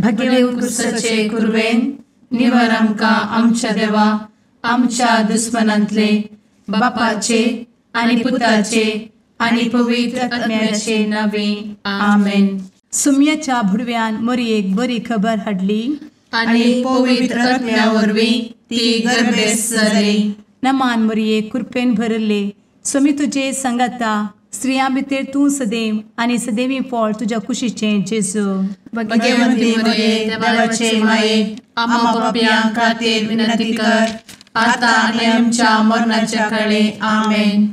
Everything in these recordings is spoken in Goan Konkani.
भगेव कुरवेन निवर आमकां आमच्या देवा आमच्या दुस्मनांतले बापाचे आनी पुताचे आनी पवित्र आत्म्याचे नावे आमेन. सुम्याच्या भुडव्यान मोरयेक बरी खबर हाडली आनी पवित्र आत्म्या वरवीं ती गर्भेस्त जाली. नमान मोरये, कृपेन भरले, स्वामी तुजे संगाता, स्त्रियां भितर तूं सदैव आनी सदैवी फळ तुज्या कुशीचें जेजू. भगवंती मोरये, देवाचे माये, आम्हा पापयां खातीर विनंती कर आता आनी आमच्या मरणाच्या काळे. आमेन.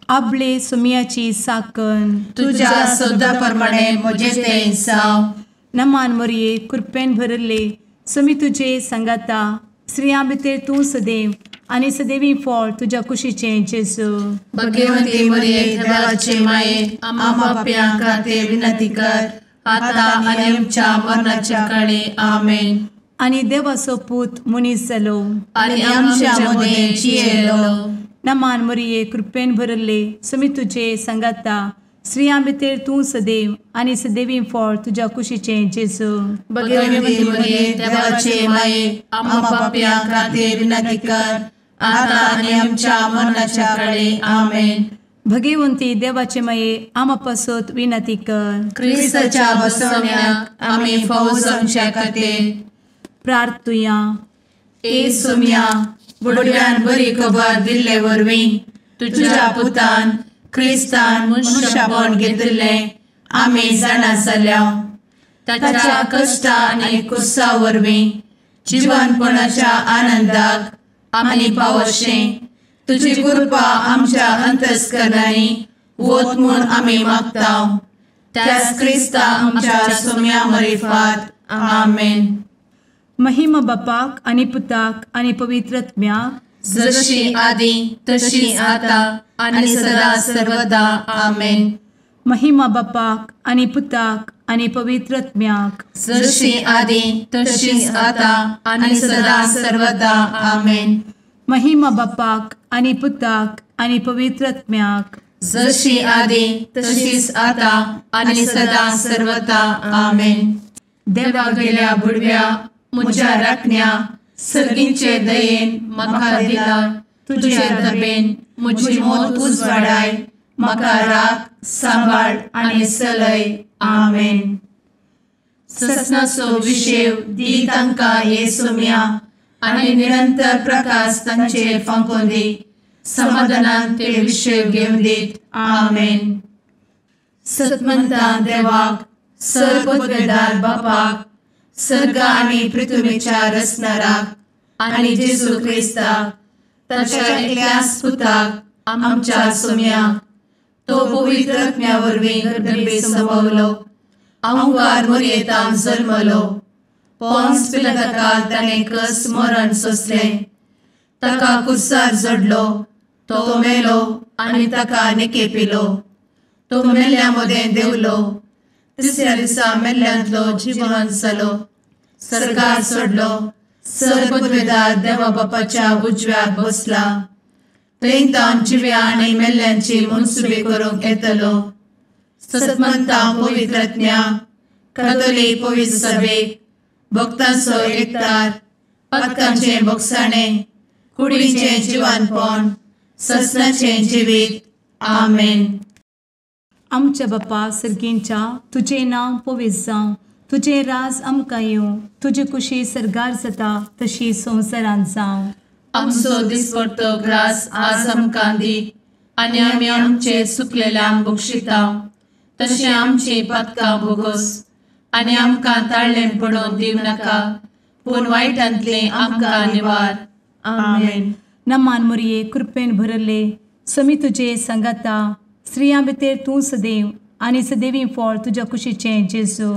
आपले सुम्याची साकन तुज्या सदा प्रमाणे म्हजें तें जावं. नमान मोरये, कृपेन भरले, स्वामी तुजे संगाता, स्त्रियां भितर तूं सदैव आनी सदैवी फळ तुज्या कुशीचें जेजू. भगवंती मोरये, देवाचे माये, आम्हा पापयां खातीर विनंती कर आता आनी आमच्या मरणाच्या काळे. आमेन. आनी देवाचो पूत मनीस जालो आनी आमच्या मदें जियेलो. नमान मोरये, कृपेन भरले, स्वामी तुजे संगाता, स्त्रियां भितर तूं सदैव आनी सदैवी फळ तुज्या कुशीचें जेजू. भगवंती मोरये, देवाचे माये, आम्हा पापयां खातीर विनंती कर आता आनी आमच्या मरणाच्या काळे. आमेन. भगवंती देवाचे माये, आम्हा पासत विनंती कर. क्रिस्ताच्या बसवण्याक आमी फावो जावच्या खातीर प्रार्थुया. ए सुम्या, बुडव्यान बरी खबर दिल्ले वरवीं तुज्या पुतान क्रिस्तान मनशापण घेतिल्लें आमी जाणा जाल्या. ताच्या कश्टा आनी कुसा वरवीं जिवनपणाच्या आनंदाक आमी पावशें तुजी कृपा आमच्या अंतस्करणांनी वत म्हूण आमी मागता. त्याच क्रिस्ता आमच्या सुम्या मरिफात. आमेन. महिमा बापाक आनी पुताक आनी पवित्र आत्म्याक, जशी आदी तशी आता आनी सदा सर्वदा. आमेन. महिमा बापाक आनी पुताक आनी पवित्र आत्म्याक, जशी आदी तशी आता आनी सदा सर्वदा. आमेन. महिमा बापाक आनी पुताक आनी पवित्र आत्म्याक, जशी आदी तशीच आता आनी सदा सर्वदा. आमेन. देवा गेल्या बुडव्या म्हज्या राखण्या सर्गींचे दयेन म्हाका दिला तुजे दबेन म्हजी मोत उजवाडाय, म्हाका राख सांबाळ आनी सलय. आमेन. ससनाचो विशेव दी तांकां हे सुम्या आनी निरंतर प्रकाश तांचेर फांकोवन दी, समाधानान ते विशेव घेवन दीत. आमेन. सतमंता देवाक, सर्वपदवेदार बापाक, सर्ग आनी पृथ्वीच्या रचणाराक आनी जेजू क्रिस्ताक ताच्या एकल्याच पुताक आमच्या सुम्याक, तो पवित्र आत्म्या वरवीं गर्भे संभवलो, अहंकार मोरयेतान जल्मलो, पोन्स पिलाताकाल ताणें कस मरण सोंसलें, ताका कुर्सार जडलो, तो मेलो आनी ताका निकेपिलो, तो मेल्ल्या मदें देंवलो, तिसऱ्या दिसा मेल्ल्यांतलो जिवन जालो, सर्गार सोडलो, सर्वपदवेदार देवा बापाच्या उजव्याक बसला, थंय तावन जिव्या आनी मेल्ल्यांची मनसुबी करूंक येतलो. सतमंता पवित्र आत्म्या, कातोलीक पवित्र सभेक, भक्तांचो एकतार, पातकांचें भोगसाणें, कुडीचें जिवानपण, ससनाचें जिवीत. आमेन. आमच्या बापा सर्गींच्या, तुजें नांव पवित्र जावं, तुजें राज आमकां येवं, तुजी कुशी सर्गार जाता तशी संवसारांत जावं. आमचो दिसपडतो ग्रास आज आमकां दी आनी आमी आमचे सुकलेल्यांक बक्षिता तशें आमची पातकां भोगोस आनी आमकां ताळ्ळें पडोवन दिवं नाका, पूण वायटांतलें आमकां निवार. आमेन. नमान मोरये, कृपेन भरले, स्वामी तुजे संगाता, स्त्रियां भितर तूं सदैव आनी सदैवी फळ तुज्या कुशीचें जेजू.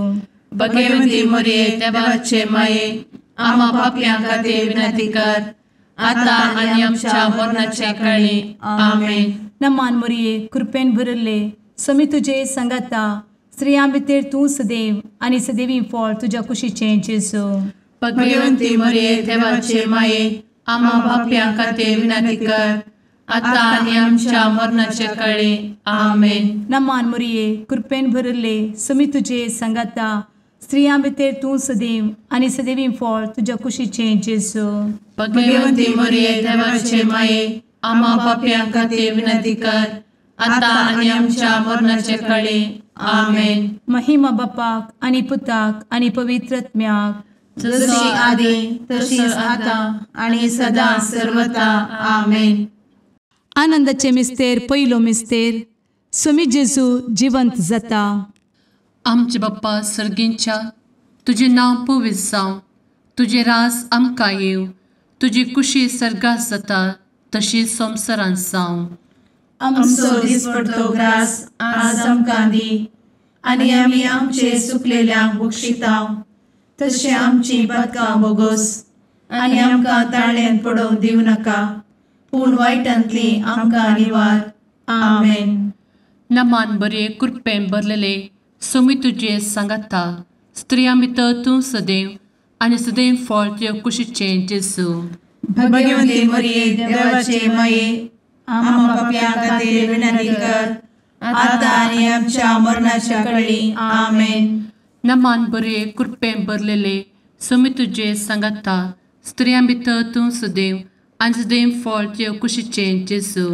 भगवंती मोरये, देवाचे माये, आम्हा पापयां खातीर विनंती कर आता आनी आमच्या मरणाच्या काळी. आमेन. नमान मोरये, कृपेन भरले, स्वामी तुजे संगाता, स्त्रियां भितर तूं सदैव आनी सदैवी फळ तुज्या कुशीचें जेजू. भगवंती मोरये, देवाचे माये, आम्हा पापयां खातीर विनंती कर आता आनी आमच्या मरणाच्या काळी. आमेन. नमान मोरये, कृपेन भरले, स्वामी तुजे संगाता, स्त्रियां भितर तूं सदैव आनी सदैवी फळ तुज्या कुशीचें जेजू. भगवंती मरिये देवाचे माये, आम्हा पापयां खातीर विनंती कर, आतां आनी आमच्या मरणाचे कळे. आमेन. महिमा बापाक आनी पुताक आनी पवित्र आत्म्याक, जशी आदी तशीच आतां आनी सदां सर्वता. आमेन. आनंदाचे मिस्तेर पयलो मिस्तेर, स्वामी जेजू जिवंत जाता. आमचे बाप्पा सर्गींच्या, तुजें नांव पवित्र जावं, तुजें राज आमकां येवं, तुजी कुशी सर्गात जाता तशी संवसारांत जावं. आमचो दिसपडतो ग्रास आज आमकां दी, आनी आमी आमचे सुकलेल्यांक बक्षिता तशें आमची पातकां बोगोस, आनी आमकां ताळ्यांत पडोवंक दिवं नाका, पूण वायटांतली आमकां निवार. आमेन. नमान बरे कृपेन भरलेले स्वामी तुजे सांगाता, स्त्रियां भितर तूं सदैव आनी सदैव फळ तुज्या कुशीचें जेजू. भगवंती मरिये देवाचे माये, आम्हा पापयां खातीर विनंती कर, आतां आनी आमच्या मरणाच्या कळी. आमेन. नमान बरे कृपेन भरलेले स्वामी तुजे सांगाता, स्त्रियां भितर तूं सदैव आनी सदैव फळ तुज्या कुशीचें जेजू.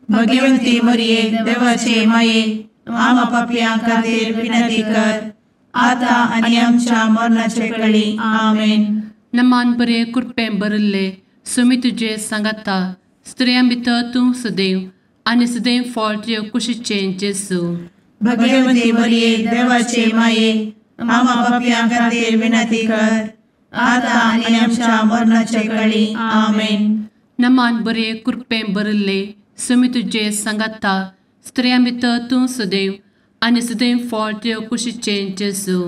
भगवंती मरिये देवाचे माये, आम्हा पापयां खातीर विनंती कर, आतां आनी आमच्या मरणाचे कळी. आमेन. नमान बरे कृपेन भरिल्ले स्वामी तुजे सांगाता, स्त्रियां भितर तूं सदैव आनी सदैव फळ तुज्या कुशीचें जेजू. भगवंती मरिये देवाचे माये, आम्हा पापयां खातीर विनंती कर, आतां आनी आमच्या मरणाचे कळी. आमेन. नमान बरे कृपेन भरिल्ले स्वामी तुजे सांगाता, स्त्रियां भितर तूं सदैव आनी सदैव फळ तुज्या कुशीचें जेजू.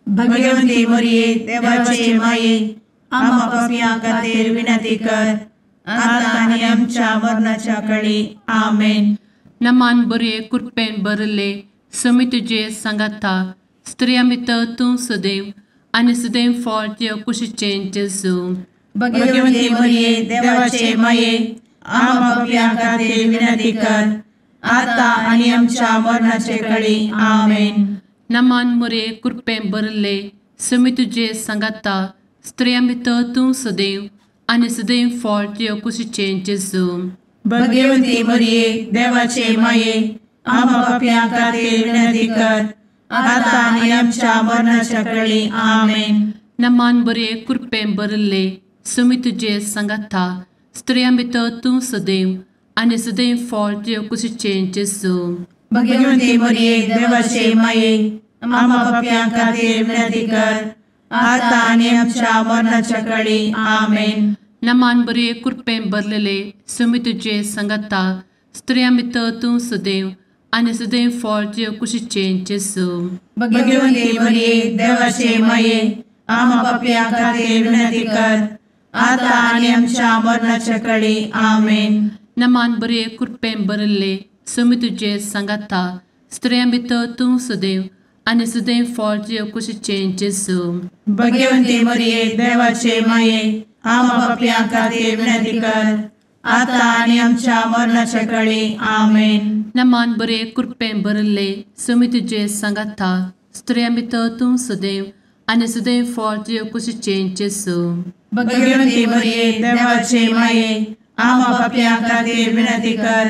भगवंती मरिये देवाचे माये, आम्हा पापयां खातीर विनंती कर, आतां आनी आमच्या मरणाच्या कळी. आमेन. नमान बरे कृपेन भरिल्ले स्वामी तुजे सांगाता, स्त्रियां भितर तूं सदैव आनी सदैव फळ तुज्या कुशीचें जेजू. भगवंती मरिये देवाचे माये, आम्हा पापयां खातीर विनंती कर, आतां आनी आमच्या मरणाचे कळी. आमेन. नमान मरिये कृपेन भरिल्ले स्वामी तुजे सांगाता, स्त्रियां भितर तूं सदैव आनी सदैव फळ तुज्या कुशीचें जेजू. भगवंती मरिये देवाचे माये, आम्हा पापयां खातीर विनंती कर, आतां आनी आमच्या मरणाच्या कळी. आमेन. नमान बरे कृपेन भरिल्ले स्वामी तुजे सांगाता, स्त्रियां भितर तूं सदैव आनी सदैव फळ तुज्या कुशीचें जेजू. भगवंती मरिये देवाचे माये, आम्हा पापयां खातीर विनंती कर, आतां आनी आमच्या मरणाच्या कळी. आमेन. नमान बरे कृपेन भरलेले स्वामी तुजे सांगाता, स्त्रियां भितर तूं सदैव आनी सदैव फळ तुज्या कुशीचें जेजू. भगवंती मरिये देवाचे माये, आम्हा पापयां खातीर विनंती कर, आतां आनी आमच्या मरणाच्या कळी. आमेन. नमान बरे कृपेन भरिल्ले स्वामी तुजे सांगाता, स्त्रियां भितर तूं सदैव आनी सदैव फळ तुज्या कुशीचें जेजू. भगवंती मरिये देवाचे माये, आम्हा पापयां खातीर विनंती कर, आतां आनी आमच्या मरणाच्या कळी. आमेन. नमान बरे कृपेन भरिल्ले स्वामी तुजे सांगाता, स्त्रियां भितर तूं सदैव आनी सदैव फळ तुज्या कुशीचें जेजू. भगवंती मरिये देवाचे माये, आम्हा पापयां खातीर विनंती कर,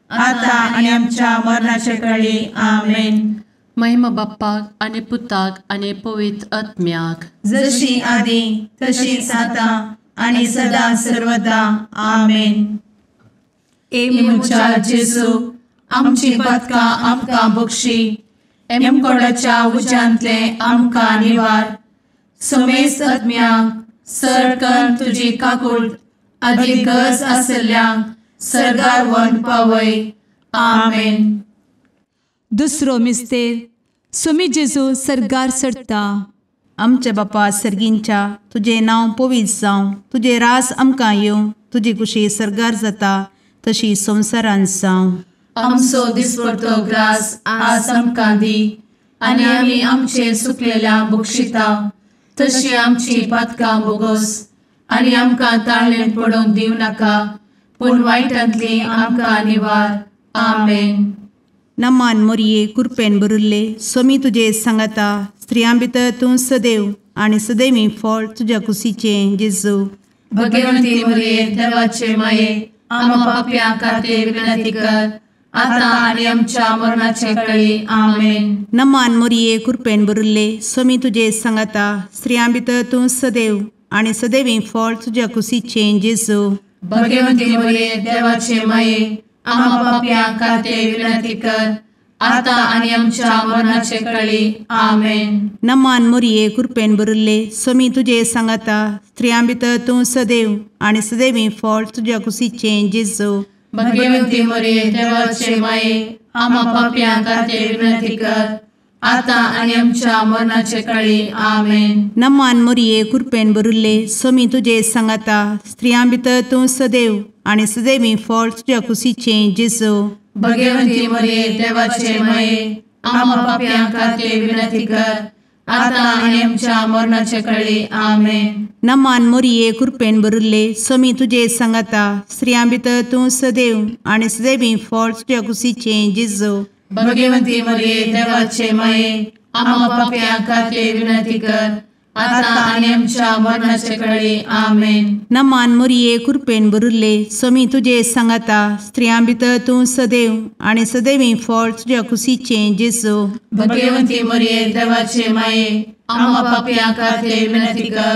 आतां आनी आमच्या मरणाच्या कळी. आमेन. महिमा बाप्पाक आनी पुताक आनी पवित्र आत्म्याक, जशी आदी तशीच आतां आनी सदां सर्वदा. आमेन. ए म्हज्या जेजू, आमची पातकां आमकां बक्षी, एमकोडाच्या उज्यांतले आमकां निवार, समेस्त आत्म्यांक सरकन तुजी काकूट आदी गरज आशिल्ल्यांक सर्गार व्हरून पावय. आमेन. दुसरो मिस्तेर, स्वामी जेजू सर्गार चडटा. आमच्या बापा सर्गींच्या, तुजें नांव पवित्र जावं, तुजें राज आमकां येवं, तुजी कुशी सर्गार जाता तशी संवसारांत जावं. आमचो दिसपडतो ग्रास आज आमकां दी, आनी आमी आमचे सुकलेल्या बक्षिता तशी आमची पातकां बोगोस, आनी आमकां ताळ्ळेंत पडोवंक दिवं नाका, पूण वायटांतली आमकां निवार. आमेन. नमान मोरये कृपेन भरिल्ले स्वामी तुजे सांगाता, स्त्रियां भितर तूं सदैव आनी सदैवी फळ तुज्या कुशीचें जेजू। भगवंती मरिये देवाचे माये आम्हा पाप्यां खातीर विनंती कर आता आनी आमच्या मरणाचे वेळी। आमेन। नमान मरिये कृपेन भरिल्ले स्वामी तुजे सांगाता स्त्रियां भितर तूं सदैव आनी सदैवी फळ तुज्या कुशीचें जेजू। भगवंती मरिये देवाचे माये आम्हा पाप्यां खातीर विनंती कर आता आनी आमच्या मरणाचे वेळी। आमेन। नमान मरिये कृपेन भरिल्ले स्वामी तुजे सांगाता स्त्रियां भितर तूं सदैव आनी सदैवी फळ तुज्या कुशीचें जेजू। भगवंती मरिये देवाचे माये आम्हा पाप्यां खातीर विनंती कर आता आनी आमच्या मरणाचे वेळी। आमेन। नमान मरिये कृपेन भरिल्ले स्वामी तुजे सांगाता स्त्रियां भितर तूं सदैव आनी सदैवी फळ तुज्या कुशीचें जेजू। भगवंती मरिये देवाचे माये आम्हा पाप्यां खातीर विनंती कर आता आनी आमच्या मरणाचे वेळी। आमेन। नमान मरिये कृपेन भरिल्ले स्वामी तुजे सांगाता स्त्रियां भितर तूं सदैव आनी सदैवी फळ तुज्या कुशीचें जेजू। भगवंती मरिये देवाचे माये आम्हा पाप्यां खातीर विनंती कर आता आनी आमच्या मरणाचे वेळी। आमेन। नमान मरिये कृपेन भरिल्ले स्वामी तुजे सांगाता स्त्रियां भितर तूं सदैव आनी सदैवी फळ तुज्या कुशीचें जेजू। भगवंती मरिये देवाचे माये आम्हा पाप्यां खातीर विनंती कर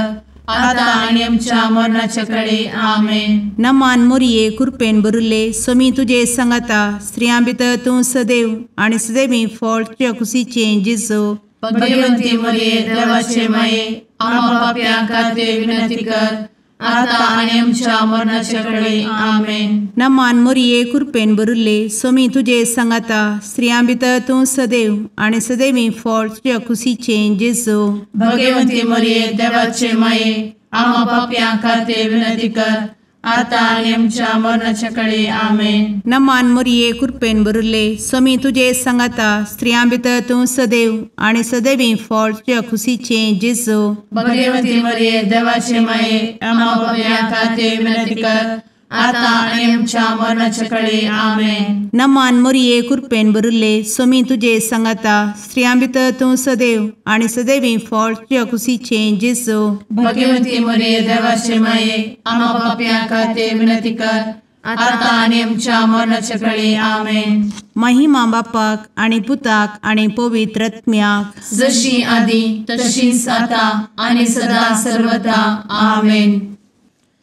आता आनी आमच्या मरणाचे वेळी। आमेन। नमान मरिये कृपेन भरिल्ले स्वामी तुजे सांगाता स्त्रियां भितर तूं सदैव आनी सदैवी फळ तुज्या कुशीचें जेजू। भगवंती मरिये देवाचे माये आम्हा पाप्यां खातीर विनंती कर आता आनी आमच्या मरणाचे वेळी। आमेन। नमान मरिये कृपेन भरिल्ले स्वामी तुजे सांगाता स्त्रियां भितर तूं सदैव आनी सदैवी फळ तुज्या कुशीचें जेजू। भगवंती मरिये देवाचे माये आम्हा पाप्यां खातीर विनंती कर आता आनी आमच्या मरणाचे वेळी। आमेन। नमान मरिये कृपेन भरिल्ले स्वामी तुजे सांगाता स्त्रियां भितर तूं सदैव आनी सदैवी फळ तुज्या कुशीचें जेजू। भगवंती मरिये देवाचे माये आम्हा पाप्यां खातीर विनंती कर आता आनी आमच्या मरणाचे वेळी। आमेन। नमान मरिये कृपेन भरिल्ले स्वामी तुजे सांगाता स्त्रियां भितर तूं सदैव आनी सदैवी फळ तुज्या कुशीचें जेजू। भगवंती मरिये देवाचे माये आम्हा पाप्यां खातीर विनंती कर आता आनी आमच्या मरणाचे वेळी। आमेन। महिमा बापाक आनी पुताक आनी पवित्र आत्म्याक जशी आदी तशीच आता आनी सदा सर्वदा। आमेन।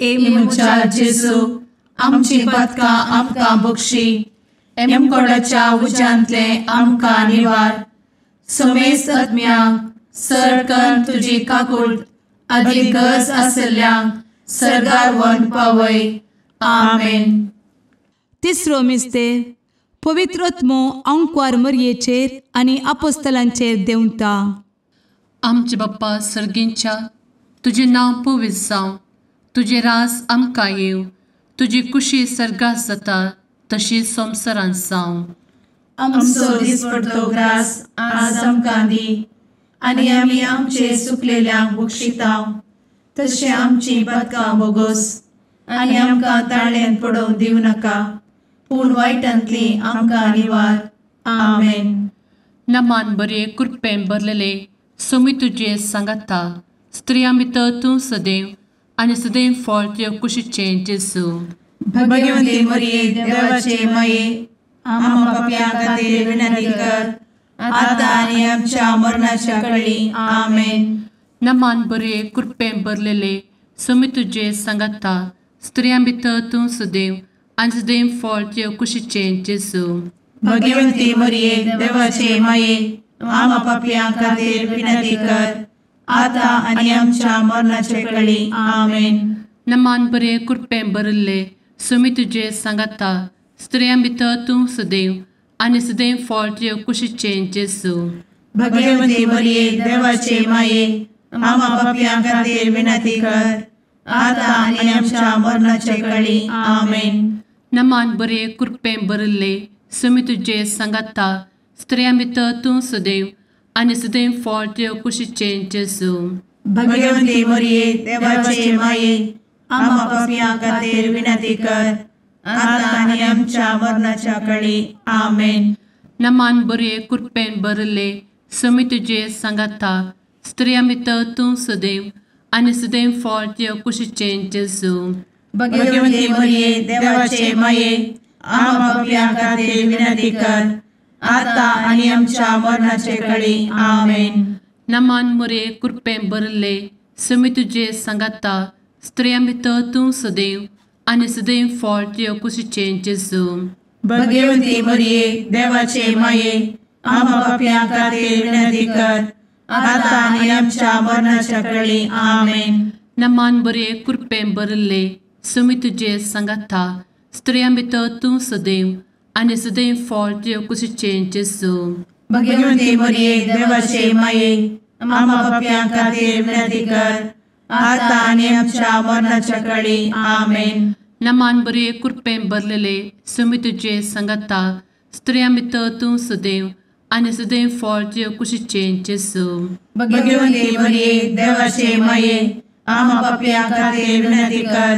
ए म्हज्या जेजू आमची पातकां आमकां बक्षी एमकोडाच्या उज्यांतले आमकां निवार समेस्त आत्म्यांक सरकन तुजी काकूट आदी गरज आशिल्ल्यांक सर्गार व्हरून पावय। आमेन। तिसरो मिस्तेर पवित्र आत्मो आंकवार मरयेचेर आनी आपोस्तलांचेर देंवता। आमचे बाप्पा सर्गींच्या तुजें नांव पवित्र जावं, तुजें राज आमकां येवं, तुजी कुशी सर्गात जाता तशी संवसारांत जावं। आमचो दिसपडतो ग्रास आज आमकां दी आनी आमी आमचे सुकलेल्यांक बक्षितांव तशें आमची पातकां बोगोस आनी आमकां ताळ्यान पडोवंक दिवं नाका पूण वायटांतली आमकां निवार। आमेन। नमान बरे कृपेन भरलेले स्वामी तुजे सांगाता स्त्रियां भितर तूं सदैव आनी सदैव फळ तुज्या कुशीचें जेजू। भगवंती मरिये देवाचे माये आम्हा पाप्यां खातीर विनंती कर आता आनी आमच्या मरणाच्या वेळी। आमेन। नमान बरे कृपेन भरलेले स्वामी तुजे सांगाता स्त्रियां भितर तूं सदैव आनी सदैव फळ तुज्या कुशीचें जेजू। भगवंती मरिये देवाचे माये आम्हा पाप्यां खातीर विनंती कर आता आनी आमच्या मरणाचे वेळी। आमेन। नमान बरे कृपेन भरिल्ले स्वामी तुजे सांगाता स्त्रियां भितर तूं सदैव आनी सदैव फळ तुज्या कुशीचें जेजू। भगवंती मरिये देवाचे माये आम्हा पाप्यां खातीर विनंती कर आता आनी आमच्या मरणाचे वेळी। आमेन। नमान बरे कृपेन भरिल्ले स्वामी तुजे सांगाता स्त्रियां भितर तूं सदैव आनी सदैव फळ तुज्या कुशीचें जेजू। भगवंती मरिये देवाचे माये आम्हा पाप्यां खातीर विनंती कर आता आनी आमच्या मरणाच्या वेळी। आमेन। नमान बरे कृपेन भरिल्ले समी तुजे सांगाता स्त्रियां भितर तूं सदैव आनी सदैव फळ तुज्या कुशीचें जेजू. भगवती मरिये देवाचे माये आम्हा पाप्यां खातीर विनंती कर आता आनी आमच्या मरणाचे कळी. आमेन. नमान मोरये कृपेन भरिल्ले समी तुजे सांगाता स्त्रियां भितर तूं सदैव आनी सदैव फळ तुज्या कुशीचें जेजू. भगवती मरिये देवाचे माये आम्हा पाप्यां खातीर विनंती कर आता आनी आमच्या मरणाच्या कळी. आमेन. नमान बरे कृपेन भरिल्ले समी तुजे सांगाता स्त्रियां भितर तूं सदैव आनी सदैव फळ तुज्या कुशीचें जेजू. भगवती मरिये देवाचे माये आम्हा पाप्यां खातीर विनंती कर आता आनी आमच्या मरणाच्या कळी. आमेन. नमान बरे कृपेन भरलेले समी तुजे सांगाता स्त्रियां भितर तूं सदैव आनी सदैव फळ तुज्या कुशीचें जेजू. भगवती मरिये देवाचे माये आम्हा पाप्यां खातीर विनंती कर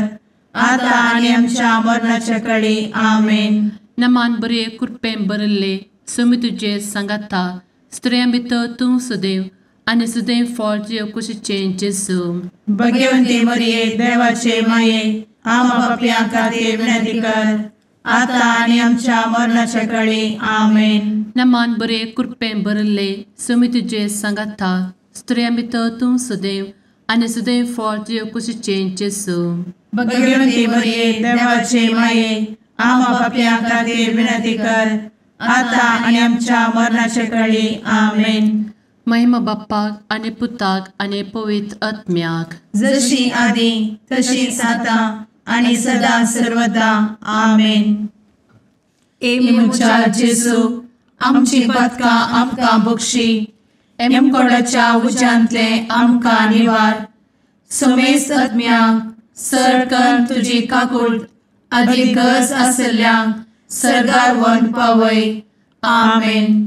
आता आनी आमच्या मरणाच्या कळी. आमेन. नमान बरे कृपेन भरिल्ले समी तुजे सांगाता स्त्रियां भितर तूं सदैव आनी सदैव फळ तुज्या कुशीचें जेजू. भगवती मरिये देवाचे माये आम्हा पाप्यां खातीर विनंती कर आता आनी आमच्या मरणाच्या कळी. आमेन. नमान बरे कृपेन भरिल्ले समी तुजे सांगाता स्त्रियां भितर तूं सदैव आनी सदैव फळ तुज्या कुशीचें जेजू. भगवती मरिये देवाचे माये आम्हा पाप्यां खातीर विनंती कर आता आनी आमच्या मरणाच्या कळी. आमेन. महिमा बाप्पाक आनी पुताक आनी पवित्र आत्म्याक, जशी आदी तशीच आता आनी सदा सर्वदा. आमेन. ए म्हज्या जेजू आमची पातकां आमकां बक्षी, एमकोडाच्या उज्यांतले आमकां निवार, समेस्त आत्म्यांक सरकन तुजी काकूट आदी गरज आसल्ल्यांक सर्गार व्हरून पावय. आमेन.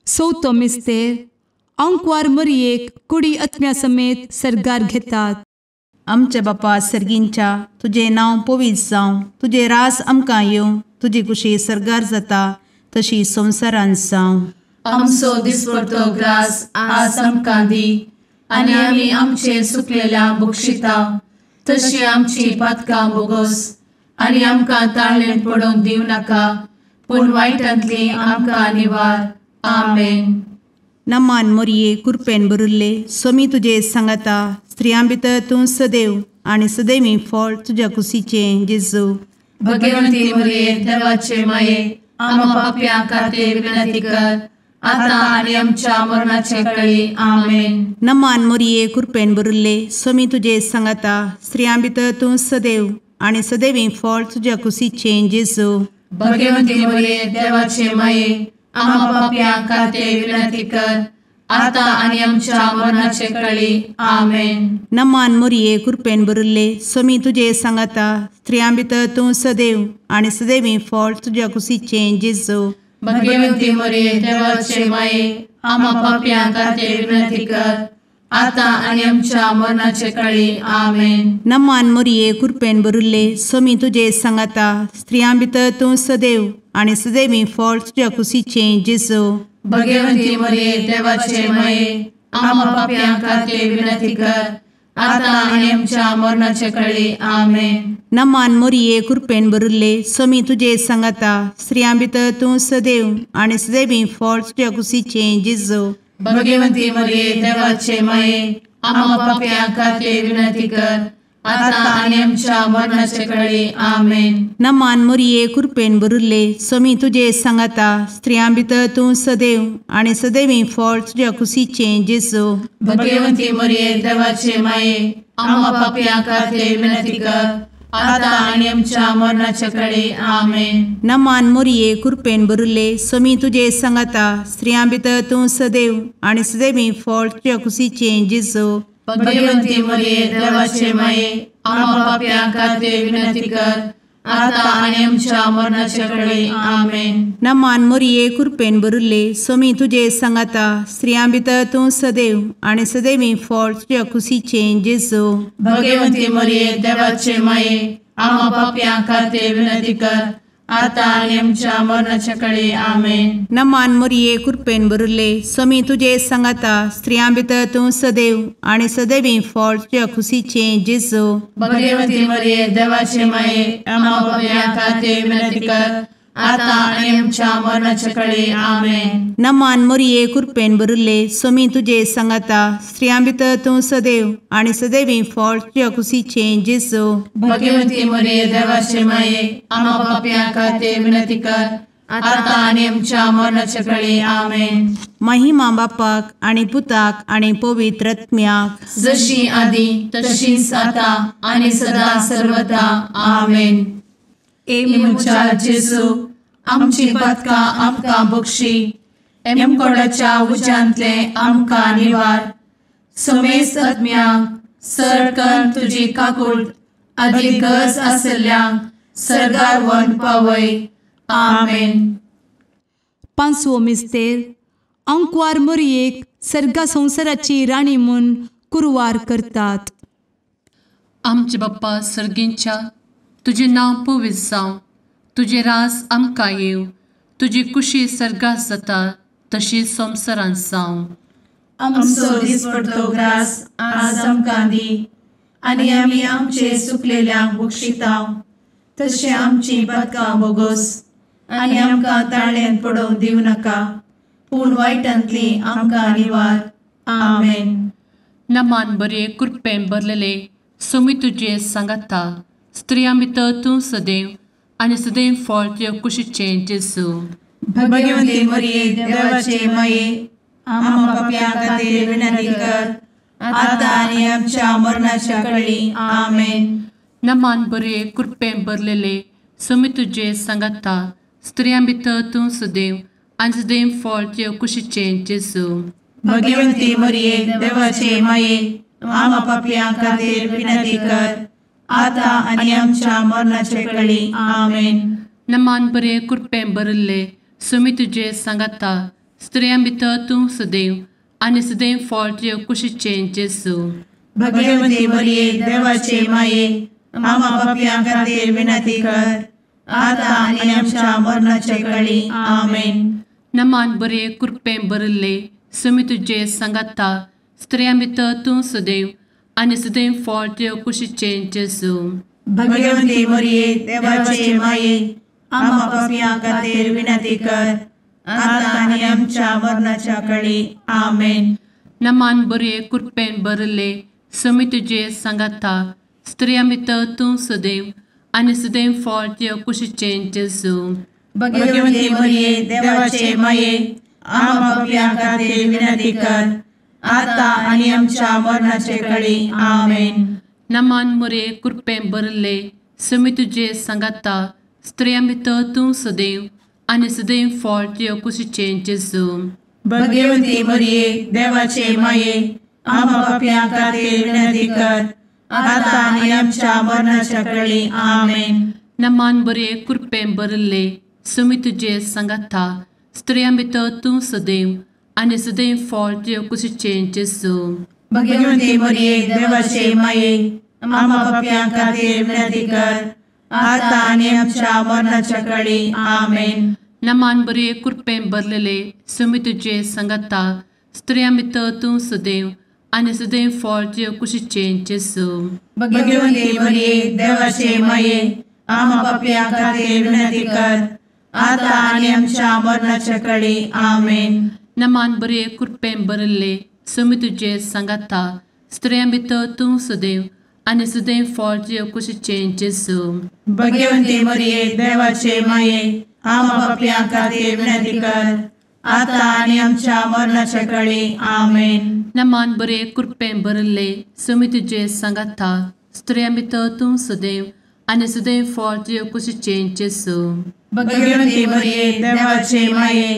चवथो मिस्तेर आंकवार मरियेक कुडी आत्म्या समेत सर्गार घेतात. आमच्या बापा सर्गींच्या तुजें नांव पवित्र जावं, तुजें रास आमकां येवं, तुजी कुशी सर्गार जाता तशी संवसारांत जावं. आमचो दिसपडतो ग्रास आज आमकां दी आनी आमी आमचे सुकलेल्या बक्षिता तशी आमची पातकां बोगोस आनी आमकां ताळेन पडोवंक दिवं नाका, पूण वायटांतली आमकां निवार. आमेन. नमान मोरये कृपेन भरिल्ले स्वामी तुजे सांगाता स्त्रियां भितर तूं सदैव आनी सदैवी फळ तुज्या कुशीचें जेजू. भगवंती मोरये देवाचे माये आम्हा पाप्यां खातीर विनंती कर आता आनी आमच्या मरणाचे कळी. आमेन. नमान मोरये कृपेन भरिल्ले स्वामी तुजे सांगाता स्त्रियां भितर तूं सदैव आनी सदैवी फळ तुज्या कुशीचें जेजू. भगवंती मोरये देवाचे माये आम्हा पाप्यां खातीर विनंती कर आता आनी आमच्या मरणाचे कळी. आमेन. नमान मोरये कृपेन भरिल्ले स्वामी तुजे सांगाता स्त्रियां भितर तूं सदैव आनी सदैवी फळ तुज्या कुशीचें जेजू. भगवंती मोरये देवाचे माये आम्हा पाप्यां खातीर विनंती कर आता आनी आमच्या मरणाचे कळी. आमेन. नमान मोरये कृपेन भरिल्ले स्वामी तुजे सांगाता स्त्रियां भितर तूं सदैव आनी सदैवी फळ तुज्या कुशीचें जेजू. भगवंती मोरये देवाचे माये आम्हा पाप्यां खातीर विनंती कर आता आनी आमच्या मरणाचे कळी. आमेन. नमान मोरये कृपेन भरिल्ले स्वामी तुजे सांगाता स्त्रियां भितर तूं सदैव आनी सदैवी फळ तुज्या कुशीचें जेजू. भगवंती मोरये देवाचे माये आम्हा पाप्यां खातीर विनंती कर आता आनी आमच्या मरणाचे कळी. आमेन. नमान मोरये कृपेन भरिल्ले स्वामी तुजे सांगाता स्त्रियां भितर तूं सदैव आनी सदैवी फळ तुज्या कुशीचें जेजू. भगवंती मोरये देवाचे माये आम्हा पाप्यां खातीर विनंती कर आता आनी आमच्या मरणाचे कळी. आमेन. नमान मोरये कृपेन भरिल्ले स्वामी तुजे सांगाता स्त्रियां भितर तूं सदैव आनी सदैवी फळ तुज्या कुशीचें जेजू. भगवंती मोरये देवाचे माये आम्हा पाप्यां खातीर विनंती कर आता आनी आमच्या मरणाचे कळी. आमेन. नमान मोरये कृपेन भरिल्ले स्वामी तुजे सांगाता स्त्रियां भितर तूं सदैव आनी सदैवी फळ तुज्या कुशीचें जेजू. भगवंती मोरये देवाचे माये आम्हा पाप्यां खातीर विनंती कर आतां आनी आमच्या मरणाच्या कळे. आमेन. नमान मोरये कृपेन भरिल्ले स्वामी तुजे सांगाता, स्त्रियां भितर तूं सदैव आनी सदैवी फळ तुज्या खुशीचें जेजू. भगवती मरिये देवाचे माये, आम्हा पाप्यां खातीर विनंती कर, आतां आनी आमच्या मरणाच्या कळे. आमेन. नमान मोरये कृपेन भरिल्ले स्वामी तुजे सांगाता, स्त्रियां भितर तूं सदैव आनी सदैवी फळ तुज्या खुशीचें जेजू. भगवती मरिये देवाचे माये, आम्हा पाप्यां खातीर विनंती कर, आतां आनी आमच्या मरणाच्या कळे. आमेन. महिमा बापाक आनी पुताक आनी पवित्र आत्म्याक, जशी आदी तशीच आतां आनी सदा सर्वदा. आमेन. ए म्हज्या जेजू, आमची पातकां आमकां बक्षी, एमकोडाच्या उज्यांतले आमकां निवार, समेस्त आत्म्यांक सरकन तुजी काकूट आदी गरज आशिल्ल्यांक सर्गार व्हरून पावय. आमेन. पांचवो मिस्तेर अंकवार मोरयेक सर्गा संवसाराची राणी म्हूण कुरवार करतात. आमचे बाप्पा सर्गींच्या, तुजें नांव पवित्र जावं, तुजें राज आमकां येवं, तुजी कुशी सर्गात जाता तशी संवसारांत जावं. आमचो दिसपडतो ग्रास आज आमकां दी, आनी आमी आमचे सुकलेल्यांक बक्षितांव, तशें आमची पातकां बोगोस, आनी आमकां ताळ्यांत पडोवंक दिवं नाका, पूण वायटांतली आमकां निवार. आमेन. नमान बरे कृपेन भरलेले स्वामी तुजे सांगाता, स्त्रियां भितर तूं सदैव आनी सदैव फळ तुज्या कुशीचें जेजू. भगवती मरिये देवाचे माये, आम्हा पाप्यां खातीर विनंती कर, आतां आनी आमच्या मरणाच्या कळी. आमेन. नमान बरे कृपेन भरलेले स्वामी तुजे सांगाता, स्त्रियां भितर तूं सदैव आनी सदैव फळ तुज्या कुशीचें जेजू. भगवती मरिये देवाचे माये, आम्हा पाप्यां खातीर विनंती कर, आतां आनी आमच्या मरणाच्या कळी. आमेन. नमान बरे कृपेन भरिल्ले स्वामी तुजे सांगाता, स्त्रियां भितर तूं सदैव आनी सदैव फळ तुज्या कुशीचें जेजू. भगवती मरिये देवाचे माये, आम्हा पाप्यां खातीर विनंती कर, आतां आनी आमच्या मरणाच्या कळी. आमेन. नमान बरे कृपेन भरिल्ले स्वामी तुजे सांगाता, स्त्रियां भितर तूं सदैव आनी सदैव फळ तुज्या कुशीचें जेजू. भगवती मरिये देवाचे माये, आम्हा पाप्यां खातीर विनंती कर, आतां आनी आमच्या मरणाच्या कळी. आमेन. नमान बरे कृपेन भरिल्ले स्वामी तुजे सांगाता, स्त्रियां भितर तूं सदैव आनी सदैव फळ तुज्या कुशीचें जेजू. भगवती मरिये देवाचे माये, आम्हा पाप्यां खातीर विनंती कर, आतां आनी आमच्या मरणाचे कळी. आमेन. नमान मरिये कृपेन भरिल्ले स्वामी तुजे सांगाता, स्त्रियां भितर तूं सदैव आनी सदैव फळ तुज्या कुशीचें जेजू. भगवती मरिये देवाचे माये, आम्हा पाप्यां खातीर विनंती कर, आतां आनी आमच्या मरणाच्या कळी. आमेन. नमान बरे कृपेन भरिल्ले स्वामी तुजे सांगाता, स्त्रियां भितर तूं सदैव आनी सदैव फळ तुज्या कुशीचें जेजू. भगवती मरिये देवाचे माये, आम्हा पाप्यां खातीर विनंती कर, आतां आनी आमच्या मरणाच्या कळी. आमेन. नमान बरे कृपेन भरलेले स्वामी तुजे सांगाता, स्त्रियां भितर तूं सदैव आनी सदैव फळ तुज्या कुशीचें जेजू. भगवती मरिये देवाचे माये, आम्हा पाप्यां खातीर विनंती कर, आतां आनी आमच्या मरणाच्या कळी. आमेन. नमान बरे कृपेन भरिल्ले स्वामी तुजे सांगाता, स्त्रियां भितर तूं सदैव आनी सदैव फळ तुज्या कुशीचें जेजू. भगवती मरिये देवाचे माये, आम्हा पाप्यां खातीर विनंती कर, आतां आनी आमच्या मरणाच्या कळी. आमेन. नमान बरे कृपेन भरिल्ले स्वामी तुजे सांगाता, स्त्रियां भितर तूं सदैव आनी सदैव फळ तुज्या कुशीचें जेजू. भगवती मरिये देवाचे माये,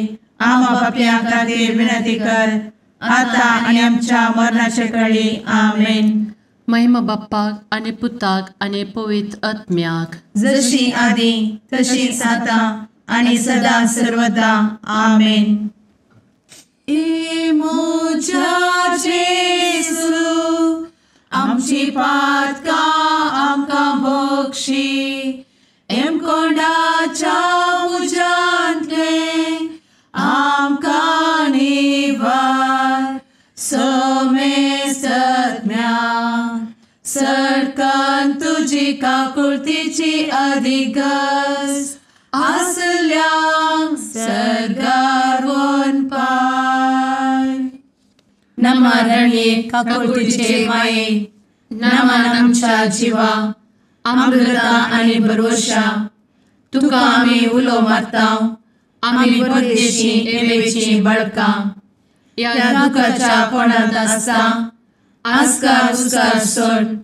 आम्हा पाप्यां खातीर विनंती कर, आतां आनी आमच्या मरणाच्या कळी. आमेन. महिमा बाप्पाक आनी पुताक आनी पवित्र आत्म्याक, जशी आदी तशीच आतां आनी सदा सर्वदा. आमेन. ए म्हज्या जेजू, आमची पातकां आमकां बक्षी, एमकोंडाच्या तुजी काकुळतीची अधिगस आसल्यांक सर्गार वनपाय. नमा रणये काकुळतीचे माये, नमन आमच्या जिवा, अमृता आनी भरवशा, तुका आमी उलो मारता, आमी परदेशी एवेची बळकां, ह्या दुखाच्या कोणांत आसता आस्कार उस्कार सोड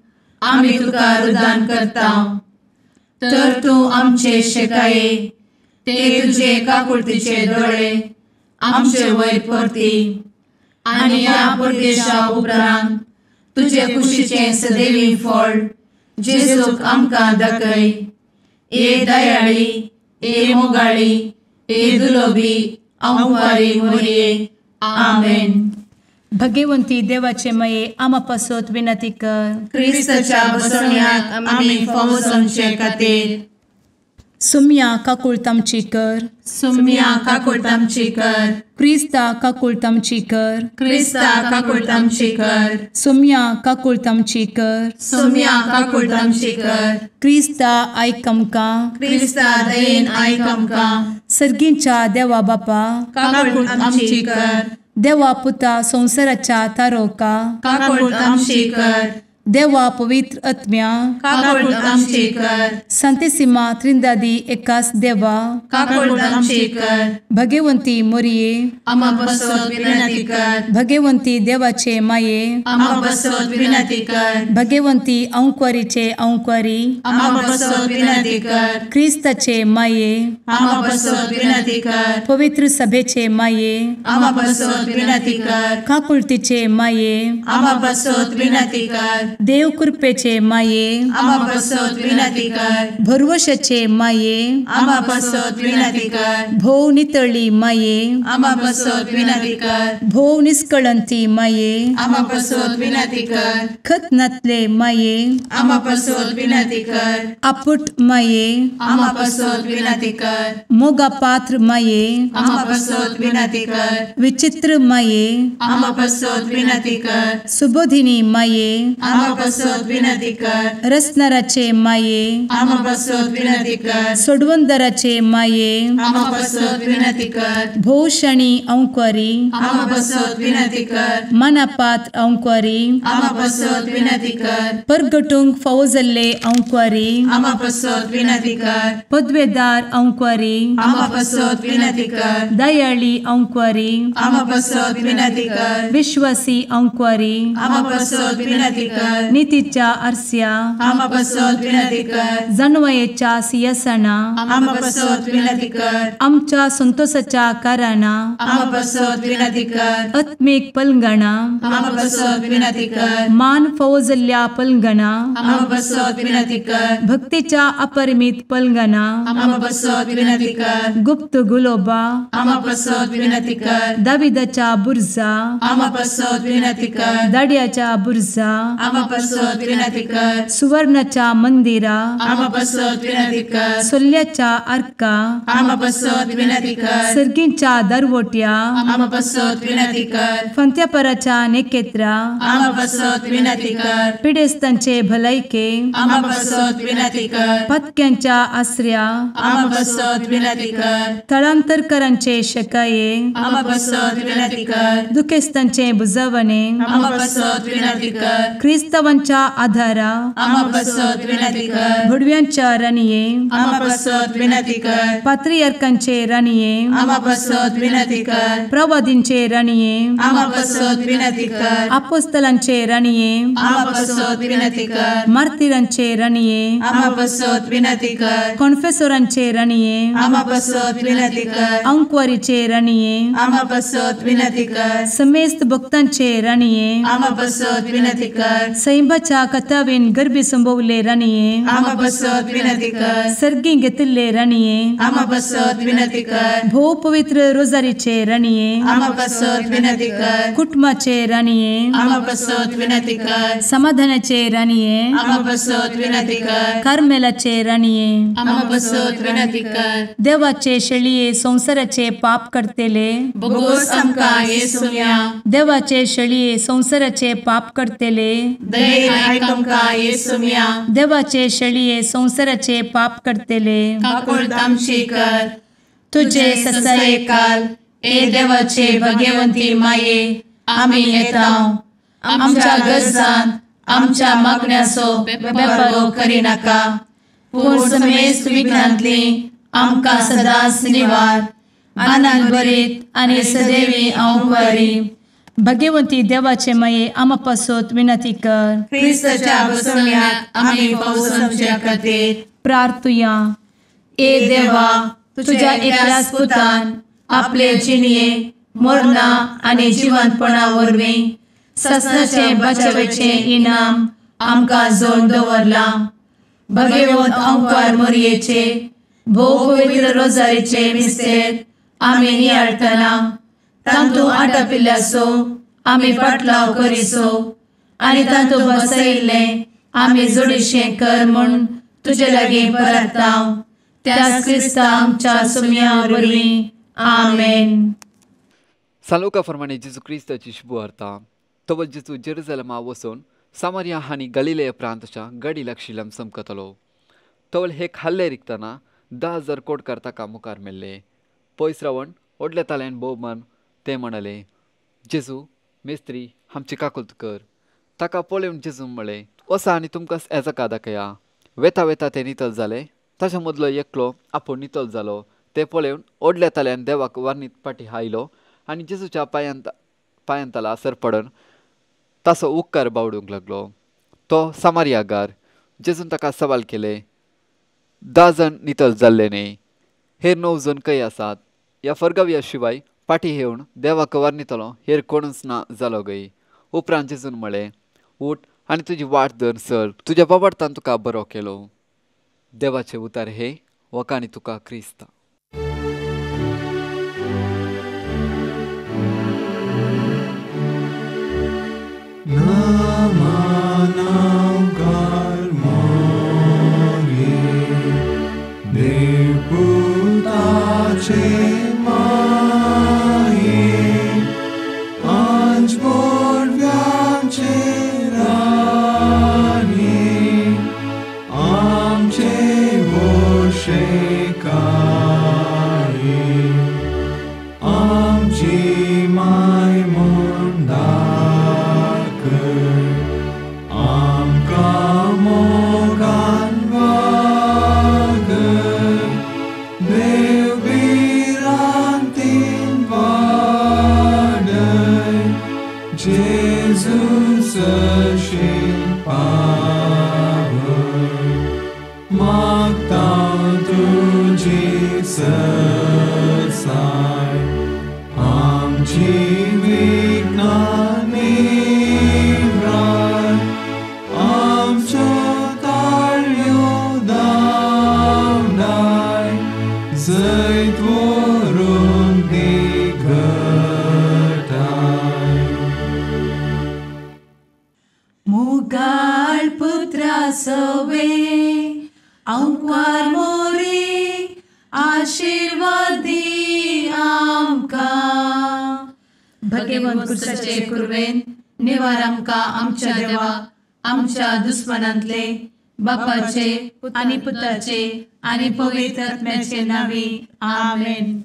आमी तुका रुदान करता. तर तूं आमचे शेकाये ते तुजे काकुळतीचे दोळे आमचे वयर परती आनी ह्या परदेशा उपरांत तुजे कुशीचें सदैवी फळ जेजूक आमकां दाखय. ए दयाळी, ए मोगाळी, ए दुलोबी अंवारी मोरये. आमेन. भगवंती देवाचे मये आमा पासत विनंती कर. क्रिस्ताच्या बसवण्याक आमी फावो जावचे खातीर. सुम्या काकुळट आमची कर. सुम्या काकुळट आमची कर. क्रिस्ता काकुळट आमची कर. क्रिस्ता काकुळट आमची कर. सुम्या काकुळट आमची कर. सुम्या काकुळट आमची कर. क्रिस्ता आयक आमकां. क्रिस्ता दयेन आयक आमकां. सर्गींच्या देवा बापा काकुळट आमची कर. देवा पुता संवसाराच्या तारोका काकुळट आमची कर. देवा पवित्र आत्म्या काकुळट आमची कर. संतेसिमा त्रिंदादी एकास देवा काकुळट आमची कर. भगवंती मोरये आमा पासत विनंती कर. भगवंती देवाचे माये आमा पासत विनंती कर. भगवंती अंकुरीचे अंकुरी आमा पासत विनंती कर. क्रिस्ताचे माये आमा पासत विनंती कर. पवित्र सभेचे माये आमा पासत विनंती कर. काकुळतीचे माये आमा पासत विनंती कर. देव कृपेचे माये आमा पासत विनंती कर. भरवशाचे माये आमा पासत विनंती कर. भोव नितळी माये आमा पासत विनंती कर. भोव निष्कळंती माये आमा पासत विनंती कर. खत नातले माये आमा पासत विनंती कर. आपुट माये आमा पासत विनंती कर. मोगा पात्र माये आमा पासत विनंती कर. विचित्र माये आमा पासत विनंती कर. सुबोधिनी माये आमा पासत विनंती कर. रसनाराचे माये आमा पासत विनंती कर. सोडवंदराचे माये आमा पासत विनंती कर. भोवशणी अंकुरी आमा पासत विनंती कर. मनापात्र अंकुरी आमा पासत विनंती कर. परगटूंक फावो जाल्ले अंकुरी आमा पासत विनंती कर. पदवेदार अंकुरी आमा पासत विनंती कर. दयाळी अंकुरी आमा पासत विनंती कर. विश्वासी अंकुरी आमा पासत विनंती कर. नितीच्या आरस्या आमा पासत विनंती कर. जानवयेच्या सिंहासना आमा पासत विनंती कर. आमच्या संतोषाच्या कारणा आमा पासत विनंती कर. आत्मीक पलंगणा आमा पासत विनंती कर. मान फावो जाल्ल्या पलंगणा आमा पासत विनंती कर. भक्तीच्या अपरिमित पलंगणा आमा पासत विनंती कर. गुप्त गुलोबा आमा पासत विनंती कर. दाविदाच्या बुर्जा आमा पासत विनंती कर. दाड्याच्या बुर्जा आमा पासत विनंती कर. सुवर्णाच्या मंदिरा आमा पासत विनंती कर. सोल्ल्याच्या आर्का आमा पासत विनंती कर. सर्गींच्या दरवट्या आमा पासत विनंती कर. फंत्यापराच्या नेकेत्रा आमा पासत विनंती कर. पिडेस्तांचे भलायके आमा पासत विनंती कर. पत्क्यांच्या आसऱ्या आमा पासत विनंती कर. थळांतरकरांचे शकाये आमा पासत विनंती कर. दुखेस्तांचे बुजवणे आमा पासत विनंती कर. क्रिस्तावांच्या आधारा आमा पासत विनंती कर. भुडव्यांच्या राणये आमा पासत विनंती कर. पात्रियार्कांचे राणये आमा पासत विनंती कर. प्रवादींचे राणये आमा पासत विनंती कर. आपोस्तलांचे राणये आमा पासत विनंती कर. मार्तिरांचे राणये आमा पासत विनंती कर. कॉन्फेसोरांचे राणये आमा पासत विनंती कर. अंकुवारीचे राणये आमा पासत विनंती कर. समेस्त भक्तांचे राणये आमा पासत विनंती कर. सैंबाच्या कथावेन गर्भी संभवले राणये आमा पासत विनंती कर. सर्गी घेतिल्ले राणये आमा पासत विनंती कर. भोव पवित्र रोजारीचे राणये आमा पासत विनंती कर. कुटुंबाचे राणये आमा पासत विनंती कर. समाधानाचे राणये आमा पासत विनंती कर. कार्मेलाचे राणये आमा पासत विनंती कर. देवाचे शेळये संवसाराचे पाप करतेले बोगोस आमकां येसुम्या देवाचे शेळये संवसाराचे पाप करतेले दयेन आयक आमकां येसुम्या. देवाचे शेळये संवसाराचे पाप करतले काकुळट आमची कर. तुजे ससायेकाल ए देवाचे भगवंती माये आमी येता आमच्या गरजान आमच्या मागण्याचो बेपर्वो करिनाका पूण समेस्त विघ्नांतली आमकां सदांच निवार. आनंद भरीत आनी सदैवी अंवकारी. भगवंती देवाचे माये आमा पासत विनंती कर. क्रिस्ताच्या बसवण्याक आमी पावसाच्या खातीर प्रार्थुया. ए देवा तुझ्या एकल्याच पुतान आपले जिणये मरणा आनी जिवंतपणा वरवीं ससनाचे बचावेचे इनाम आमकां जोड दवरलां. भगवंत अंकार मोरयेचे भोव पवित्र रोजारीचे मिस्तेर आमी नियाळटना तांतू आटापिल्ल्याचो आमी पाटलाव करिसो आनी तांतू बसयिल्लें आमी जोडीशें कर म्हूण तुजे लागीं परता त्याच क्रिस्ता आमच्या सुम्या वरवीं. आमेन. सालोका फरमाने जेजू क्रिस्ताची शुभवार्ता. तवल जेजू जेरुजलमा वचून सामारिया आनी गलिलेय प्रांताच्या गडी लागशिल्ल्यान चमकतलो. तवल हे खाल्ले रिकतना 10,000 कोटकार ताका मुखार मेल्ले. पयस रावन व्हडल्या ताल्यान भोवमान ते म्हणाले, जेजू मेस्त्री आमची काकुळट कर. ताका पळोवन जेजून म्हळें, वसा आनी तुमकां एजाका दाखया. वेता वेता ते नितळ जाले. ताच्या मदलो एकलो आपूण नितळ जालो ते पळोवन व्हडल्या ताल्यान देवाक वारणीत फाटीं आयलो आनी जेजूच्या पांयांतला सर पडून ताचो उपकार बावडूंक लागलो. तो सामारियागार. जेजून ताका सवाल केले, 10 जण नितळ जाल्ले न्ही, हेर 9 जण खंय आसात? ह्या फरगाव्या शिवाय फाटीं येवन देवाक वारणितलो हेर कोणूच ना जालो गय. उपरांत जेजून म्हळें, उठ आनी तुजी वाट धर सर, तुज्या बाबार्थान तुका बरो केलो. देवाचे उतार हे वखाणी तुका क्रिस्ता. आमच्या देवा आमच्या दुस्मनांतले बापाचे आनी पुताचे आनी पवित्र आत्म्याचे नांवी. आमेन.